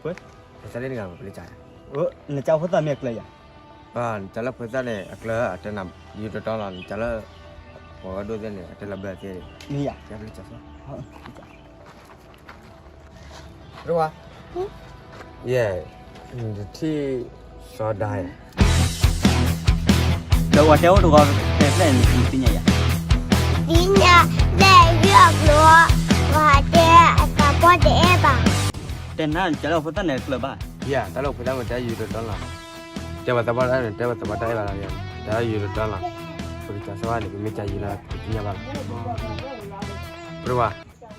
ဝဲ, နစးလၢနဂၤမ့ၢ်ပလၢကၠး, နကၠးဖိသၣ်မ့ၢ်အကျၢၤယၤ, နကၠးလၢဖိသၣ်န့ၣ် အကျၢၤအတဲနၤ ယူတတီလီၤ, နကၠးလၢ ပှၤဂၤဒိၣ်သ့ၣ်န့ၣ် အတဲလီၤဘၢသ့ၣ်, မ့ၢ်ယၤ, ပလၢကၠး, ရဝၤ, ယဲ, နတထံၣ်စီၤဒၤဧါ, ဒီးဝၤတဲအိၣ်တဂီၤ တဲဖျဲၣ်နသ့ၣ်ညါယၤ, သ့ၣ်ညါ, လၢအဂ့ၢ်အကျိၤ, ပှၤတဲအသးပှၢ်တအဲၣ်ဘၣ်, တဲနၤနကၠးလၢဖိသၣ်န့ၣ်အကျၢၤဘၣ်, ယၤ တၢ်လၢဖိသၣ်မ့ၢ်တဲယူတတီလီၤ, တဲပှၤသးပှၢ်တအဲၣ်န့ၣ် တဲပှၤသးပှၢ်တအဲၣ်ဘၣ်လီၤ, တဲယူတတီလီၤ, ပကစၢ်စၢ်ဝါန့ၣ် ပမ့ၢ်ကၠးယူလီၤ ပသ့ၣ်ညါဘၣ်လီၤ, ပရဝၤ,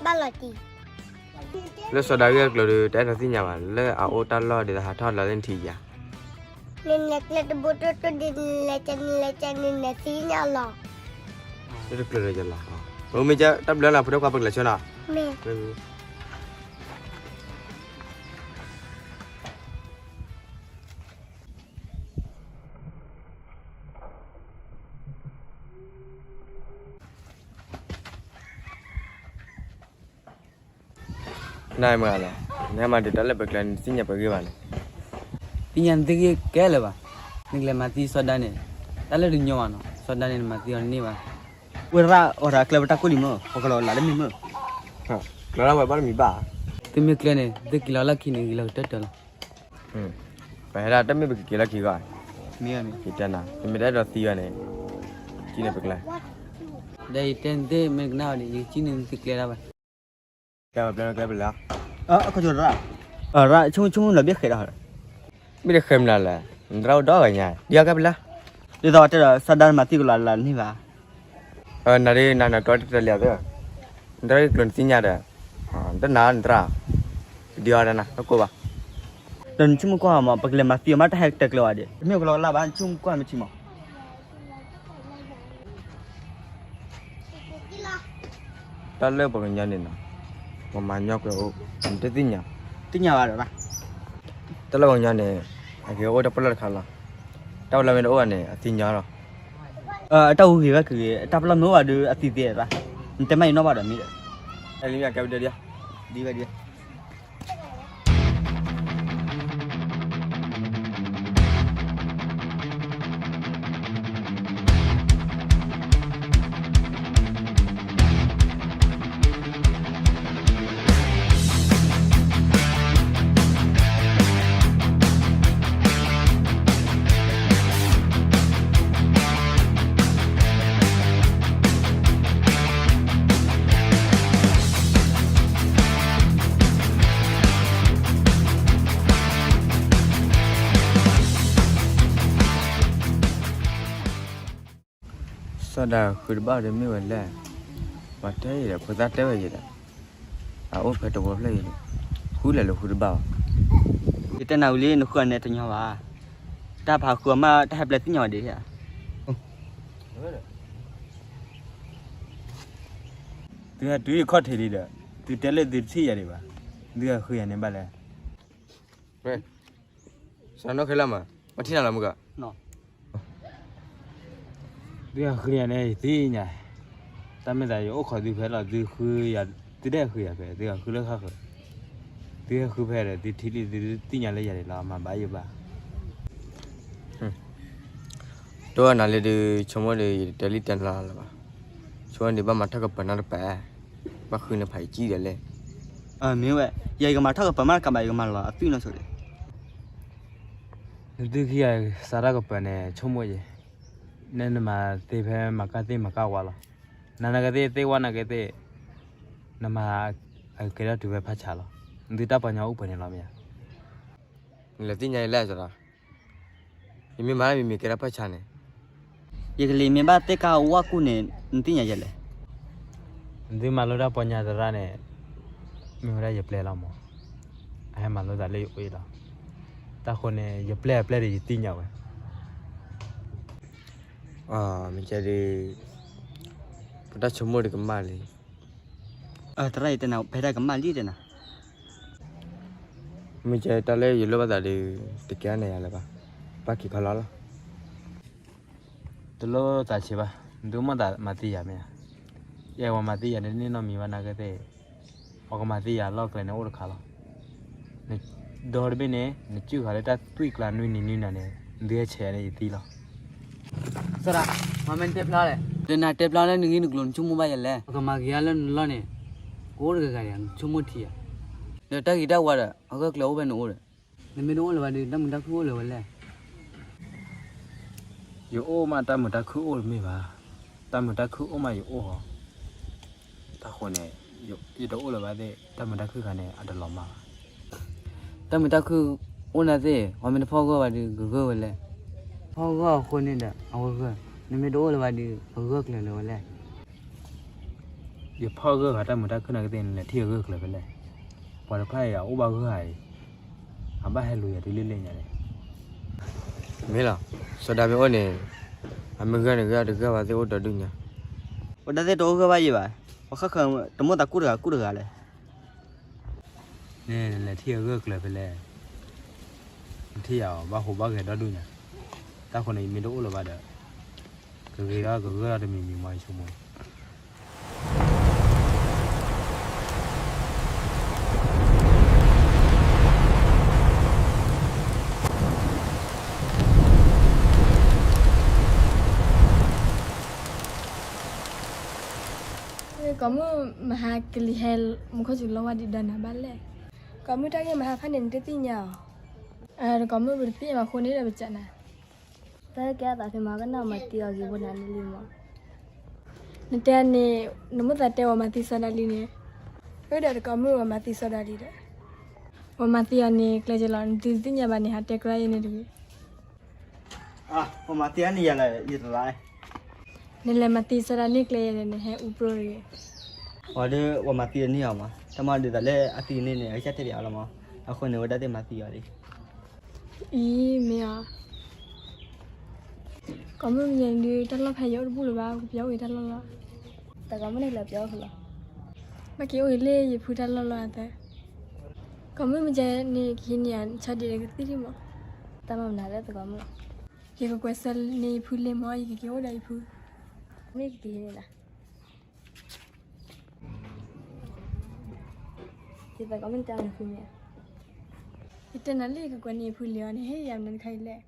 ဘၣ်လီၤတံၢ် လၢစီၤဒၤဂ့ၢ်အကျိၤဒီး တအဲၣ်ဒိးသ့ၣ်ညါဘၣ် လၢအအိၣ်တၢ်လီၢ်ဒ်သိးဟးထီၣ်လၢလၢနထံၣ်ယၤ, နလဲၤကျဲတဘိတိၢ်တိၢ်ဒ် နလဲၤကဲ နလဲၤကဲ နလဲၤသ့ၣ်ညါလီၤ, လၢတကျၢၤဒီးယလီၤ, မ့ၢ်ကဲတၢ်ဘျၢလီၤ ဖိဒိၣ်ခွါပကလဲၤဆၢနီၤ, မ့ၢ် နမ့ၢ်ဂၤလဲၣ်, နမၤဒုးတၢ်လၢပကျဲ နသ့ၣ်ညါပဂ့ၢ်ဘၣ်န့ၣ်, သ့ၣ်ညါနသ့ၣ်ဂ့ၢ်ကဲလၢၤဘၣ်, နကလဲၤမၤသံစီၤဒၤန့ၣ်, တၢ်လၢတညီဘၣ်နီၤ စီၤဒၤန့ၣ် နမၤသံအီၤတန့ၢ်ဘၣ်, ဝဲရၣ်အီၤဒီးအကျဲပတၢ်ကိၢ်လံမ့ၢ် ပကလီၤလးလၢမ့ၢ်မ့ၢ်, ကျဲလီၤဝဲဘၣ်တမံၤဘၣ်, သုမ့ၢ်ကျဲန့ၣ် သုက့ၤလီၤလၢခံန့ၣ် ဂ့ၤလီၤကတၢၢ်တၢၢ်လီၤ, ပဟဲဒၣ်တမ့ၢ်ပကက့ၤလီၤခံဂီၢ်, မ့ၢ်, က့ၤတဲနၤ ပမ့ၢ်တအဲၣ်ဒိးသံဘၣ်န့ၣ်, ကံန့ၣ်ပကျဲ, ဒီးယတဲနသ့ၣ်မ့ၢ်ကနၣ်အီၤန့ၣ် ယကံန့ၣ်သုကျဲဒၣ်ဝဲ, ကဲပျဲကဲပလၢ, ရၣ်, ဆိကမိၣ်ဆိကမိၣ်လီၤဘ့ၣ်ဃဲးဒီး, ဘ့ၣ်တဃဲးမနုၤလဲၣ်, နရၣ်အိၣ်ဒီဂၤညါ ဒ်အီၤကဲပလၢ, ဒ်သိးတဲဒီး စီၤဒၤနမၤသံကလီၤလးန့ၢ်ဘၣ်, နၤဒ်နၤနကျိတတလံၤသၢ, နတၢ်ဂ့ၢ်ကျိၤနသ့ၣ်ညါဒီး, တနၤနသရၣ်, ဒ်အီၤဒၣ်နၤလၢကိၢ်ဘၣ်, ဒီးနဆိကမိၣ်ကွၢ်မး ပကလဲၤမၤသံအီၤမး တၢ်ဟဲကတၢၢ်ကျၢၤဝဲဒၣ် တမ့ၢ်ပကလီၤလးဘၣ် နဆိကမိၣ်ကွၢ်မ့ၢ်ထံမး တၢ်လၢပှၤကညီန့ၣ်နီၤ, ပှၤမၤညီကွဲးအိၣ်, နတသ့ၣ်ညါ, သ့ၣ်ညါဘၣ်ဒီး, တၢ်လၢပှၤကညီန့ၣ်, အက့ၤအိၣ်တၢ်ပလီၢ်တခါလီၤ, တၢ်ပလီၢ်မ့ၢ်တအိၣ်ဘၣ်န့ၣ် အသ့ၣ်ညါလီၤ, အတၢ်ဟူးဂ့ၤဝဲကဂ့ၤ တၢ်ပလီၢ်မ့ၢ်အိၣ်ဘၣ်ဒီးအသံသ့ဒၣ်, နတဲမ့ၢ်ယနီၣ်ဘၣ်ဒီးမ့ၢ်ဒီး, လံမ့ၢ်ကဲဝဲဒၣ်, ဒ်ဝဲဒၣ် စီၤဒၤဃုတဘၣ်ဒီးမ့ၢ်ဝဲလဲၣ်, ပှၤတဲယဲဒီး ဖိသၣ်တဲဝဲယဲဒီး, အအိၣ်ဖဲတဝီဖျၢၣ်ယဲဒီး, ဃုလဲၤလၢဃုတဘၣ်ဘၣ်, ယတဲနၤဝံၤလံ နဃုအီၤန့ၣ်တညီဘၣ်, တၢ်ဖးဃုအီၤမး တၢ်ဟဲပျဲသ့ၣ်ညါဝဲဒၣ်ဧါ သုဟဲတုၤယခီၣ်ထံးလံဒီး, သုတဲလၢသုတထံၣ်ယၤဒံးဘၣ်, သုဟဲဃုယၤန့ၣ်ဘၣ်လဲၣ်, စနီၣ်ခဲလၢာ်မး, ပထံၣ်နၤလီၤမုၢ်ကီး, သုဟဲဃုယၤန့ၣ် ယသ့ၣ်ညါ, တၢ်မ့ၢ်သးယအိၣ်ခိးသုဖဲလီၤ သုဃုယၤ, သုတဟဲဃုယၤဖဲ သုဟဲဃုလၢဃၣ်ဃၢၤ, သုဟဲဃုဖဲဒီး သုထံၣ်လံ သုသ့ၣ်ညါလၢယၤဒံးလီၤ မၤဘၣ်ယိၣ်ဘၣ် တအိၣ်နၤလၢဒုး ဆိကမိၣ်ဒီး ယတတဲလံတဲလီၤလၢၤဘၣ်, ဆိကမိၣ်ဒီး ဘၣ်မၤထီၣ်ကပၤနီတပၤ, ဘၣ်ဃုန့ၢ်ဖးယံာ်ကံဒီးလဲၣ်, မ့ၢ်ဝဲ, ယဲယကမၤထီၣ်ကပၤမးတကးဘၣ် ယကမၤလီၤအသွံၣ်နီဆိဒံး, နသုခံဂၤစးထီၣ်ကပၤန့ၣ် ဆိကမိၣ်ယဲ, နဲနမၤသ့ဖဲမၤကၢ်သ့ၣ်မၤကၢ်ဝါလီၤ, နၤနကသ့ၣ်သ့ၣ်ဝဲနကသ့ၣ်, နမၤ, အကဲထီၣ်တုၤဖဲဖးဆါလီၤ, နသုတၢ်ပှၤကညီအိၣ်ပှဲၤန့ၣ်လီၤမ့ၢ်ဧါ နလဲၤသ့ၣ်ညါယလဲၣ်စီၤ, ယမ့ၢ်မၤမ့ၢ်မ့ၢ်ကဲထီၣ်ဖၢဆါန့ၣ်, ယကလံၤမ့ၢ်ဘၣ်သ့ၣ်ကါဝါကူၣ်န့ၣ် နသ့ၣ်ညါယဲလဲၣ်, နသုမၤလိတၢ်ပှၤကညီသရၣ်န့ၣ်, မ့ၢ်ဝဲဒၣ်ယပျဲလီၤမး, အဟဲမၤလိသးလၢယအိၣ်အံၤလီၤ, တၢ်ဃိန့ၣ် ယပျဲအပျဲၢ်ဒီးယသ့ၣ်ညါဝဲ မ့ၢ်ကဲဒီး, ပတၢ်ဆိကမိၣ်ဒီးကမၣ်လံ, သရၣ်ယတဲနၤ ဖဲတၢ်ကမၣ်လံတဲနၤ, မ့ၢ်ကဲတၢ်လၢယလိၣ်ဘၣ်သးဒီး, တကဲန့ၣ်ယၤလၢၤဘၣ်, ဘၣ်က့ၤခီလီၤလီၤ, တလိၣ်သးဆံးဘၣ်, နသုမၤသးမၤသံယၤမ့ၢ်ဧါ, ယဲပှၤမၤသံယၤန့ၣ် တန့ၢ်နီတမံၤဘၣ်နာ်က့သ့ၣ်, ပှၤကမၤသံယၤလီၢ်ကျဲန့ၣ်အိၣ်တခါလီၤ, န, ဒီတဘ့ၣ်န့ၣ် နစုၣ်ဃာ်လၢတၢ်သွံၣ်ကျါနွံနံၤနွံနၤန့ၣ် နသုဟဲဆဲးန့ၣ်ယသံလီၤ. စီၤဒၤ, မ့ၢ်မ့ၢ်နတဲဖျါလဲၣ်. ဒီးနတဲဖျါလၢနဂ့ၢ်နကျိၤနဆိကမိၣ်ဘၣ်ယၤလဲၣ်. ပကမၤက့ၤအါလၢနလီၢ်န့ၣ်, ကအိၣ်တဂၤဂၤဒီး နဆိကမိၣ်ထံဧါ. ဒီးတၢ်ဂ့ၤတၢ်ဝါဒီး အဂၢၢ်ကျၢၤအိၣ်ဖဲနအိၣ်ဒီး. နမ့ၢ်တအိၣ်လၢၤဘၣ်ဒီး တၢ်မုာ်တၢ်ခုၣ်အိၣ်လၢၤဝဲလဲၣ်. ယအိၣ်မးတၢ်မုာ်တၢ်ခုၣ်အိၣ်တမ့ၢ်ဘၣ်. တၢ်မုာ်တၢ်ခုၣ်အိၣ်မးယအိၣ်ဟီ. တၢ်ဃိန့ၣ်, ယတအိၣ်လၢၤဘၣ်သ့ၣ် တၢ်မုာ်တၢ်ခုၣ်ခါန့ၣ် အတလီၤမၢ်ဘၣ်. တၢ်မုာ်တၢ်ခုၣ်အိၣ်နၤသ့ၣ်, ပှၤမ့ၢ်တဖီၣ်ဂၢၢ်ဘၣ်ဒီး ကဂၢၢ်ဝဲလဲၣ်. ဖီၣ်ဂၢၢ်အဃိန့ၣ်ဒီး အဝဲဂၢၢ်, နမ့ၢ်တအိၣ်လၢၤဘၣ်ဒီး ပဂၢၢ်ကျၢၤလၢၤဝဲလဲၣ်. ယဖီၣ်ဂၢၢ်ဃာ်တၢ်မုာ်တၢ်ခုၣ်နၤကသ့ၣ်န့ၣ် လဲၤထံၣ်အဂၢၢ်ကျၢၤဖဲလဲၣ်. ပှၤတဖၣ်အံၤအအိၣ်ဘၣ်ဂၢၢ်ဧါအံၤ, အဘၣ်ဟဲလူၤယၤတုၤလၢလၢညါန့ၣ်. မ့ၢ်လီၤ, စီၤဒၤမ့ၢ်အိၣ်န့ၣ်, အမ့ၢ်ဂၢၢ်န့ၣ်ဂၢၢ်တဂၢၢ်ဘၣ်သ့ၣ်အိၣ်ဒီးဒုၣ်ညါ. ပှၤဒၣ်သ့ၣ်တအိၣ်ဂၢၢ်ဘၣ်ယံၤဘၣ်, ပှၤဃၣ်ဃၢၤတမိၣ်သးကူၣ်တဂၤကူၣ်တဂၤလဲၣ်. နလဲၤထံၣ်အဂၢၢ်ကျၢၤဖဲလဲၣ်. နထံၣ်ယၤအီၤ ဘၣ်ဟူးဘၣ်ဂဲၤဒီဒူၣ်ညါ. တၢ်ဃိန့ၣ် ယမ့ၢ်တအိၣ်လၢၤဘၣ်ဒီး ကဂ့ၤထီၣ်ကဂၢၢ်ထီၣ်တမံၤမံၤမး ယဆိကမိၣ်. ကိးမုၢ်မဟါကလံၤဟဲ မူခိၣ်စူၤလီၤဝါဒံးဒီးနၤဘၣ်လဲၣ်. ကိးမုၢ်တၢ်ဂ့ၢ်မဟါဖးန့ၣ် နတသ့ၣ်ညါအီၤ. တကိးမုၢ်ပတသ့ၣ်ညါဘၣ်အဃိန့ၣ်ဒီးပစံးနၤ. တၢ်ကဲအသးဖဲမဟါကနၣ်မၤသံအီၤဂ့ၤဖိနၤန့ၣ်လံမး. နတဲန့ၣ် နမိၣ်သးတဲဝဲမၤသံစီၤဒၤလံန့ၣ်. အၢဒီးတကိးမုၢ်ဝဲမၤသံစီၤဒၤလံဒီး. ဝဲမၤသံအီၤန့ၣ် ကျဲကလီၤ နသုသ့ၣ်ညါဘၣ်န့ၣ် ဟးတဲကြၢးယဲန့ၣ်တဂ့ၤ. ပှၤမၤသံအီၤန့ၣ်ယၤလၢယတလါ. နလဲၤမၤသံစီၤဒၤန့ၣ်ကျဲယဲန့ၣ် နဟဲအူပြိတဂ့ၤ. အီၤဒီးပှၤမၤသံအီၤန့ၢ်အီၤမး တၢ်မၤဒ်သိးလၢအသံန့ၣ်န့ၣ် အကစၢ်တဲပၠးအီၤလီၤမး. အဃိန့ၣ်ဝဲဒၣ်သ့ၣ်မၤသံအီၤလံ. အံၤမ့ၢ်အီၤ. ကိးမုၢ်မ့ၢ်ယဲန့ၣ်ဒုး တၢ်လီၢ်ဖဲယအိၣ်တဘူၣ်လၢၤဘၣ် ကပျီအိၣ်ဂ့ၤတၢ်လီၢ်လီၤ. တကိးမုၢ်န့ၣ်လၢပျီအိၣ်လီၤ. ဘၣ်က့ၤအိၣ်ဂ့ၤလၢယဖုတၢ်လီၢ်လီၤအသး. ကိးမုၢ်မ့ၢ်ယဲန့ၣ် ကဟံးန့ၢ်ယၤဆီဒံးဒီးကသံၣ်ဒံးမး. တၢ်မၤမနုၤလၢတကိးမုၢ်. ယကကွဲးစၢၤန့ၢ်ယဖုလံမး ယကက့ၤအိၣ်ဒီးယဖု. မ့ၢ်ကက့ၤန့ၣ်လီၤ. ယသကိးမုၣ်တၢ်နဖုမ့ၢ်ဧါ. ယတဲနၤလၢယကကွဲးန့ၢ်ယဖုလံအီၤန့ၣ် ဟ့ၣ်ယၤမနုၤတခါအံၤလဲၣ်.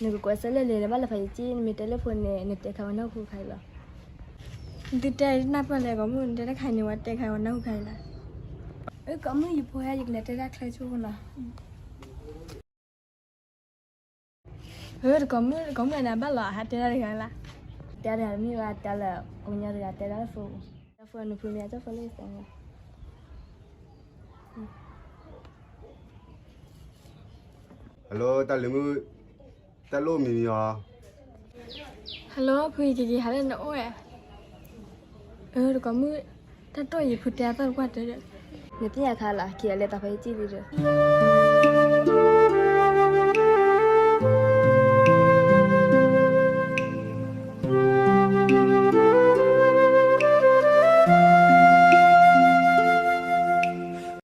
နကကွဲးစၢၤလၢလံ နဘၣ်လဲၤဖးယက့ၢ် နမ့ၢ်တဲလၢဖိန့ၣ် နတဲခးဝဲနၢ်ဟူခါအံၤလီၤ. နသုတဲနၢ်ပၢၢ်လဲၣ် ကိးမုၣ် နတဲတၢ်ခါအံၤန့ၣ် ဝဲတဲခးဝဲနၢ်ဟူခါအံၤလီၤ. အၢ ကိးမုၣ် ယဖိဟဲ ယကလဲၤတဲတၢ်ချၢဆိဖိလီၤ. အၢ တကိးမုၣ် တကိးမုၣ်န့ၣ် အဘၣ်လီၤ ဟးတဲတၢ်တဂၤလၢ်. တဲတၢ်တဂၤတမ့ၢ်ဘၣ် တဲလၢ ကညီတဂၤတဲတၢ်လၢဖိ. တၢ်ဖိနဖုမ့ၢ်အကၢ်ဖိလၢယသး. Hello တၢ်လၢမုၣ်, တၢ်လိၣ်မံၤမံၤအီၤ. Hello ဖု ယကက့ၤဟးလၢနအိၣ်ဧါ. အၢ တကိးမုၣ် တၢ်တိၢ်ယဖုတဲအသီၣ်တကွၢ်တၢၢ်ဒီး. နသ့ၣ်ညါခါလၢ် က့ၤအလဲၤတၢ်ဖဲယက့ၢ်လံဒီး.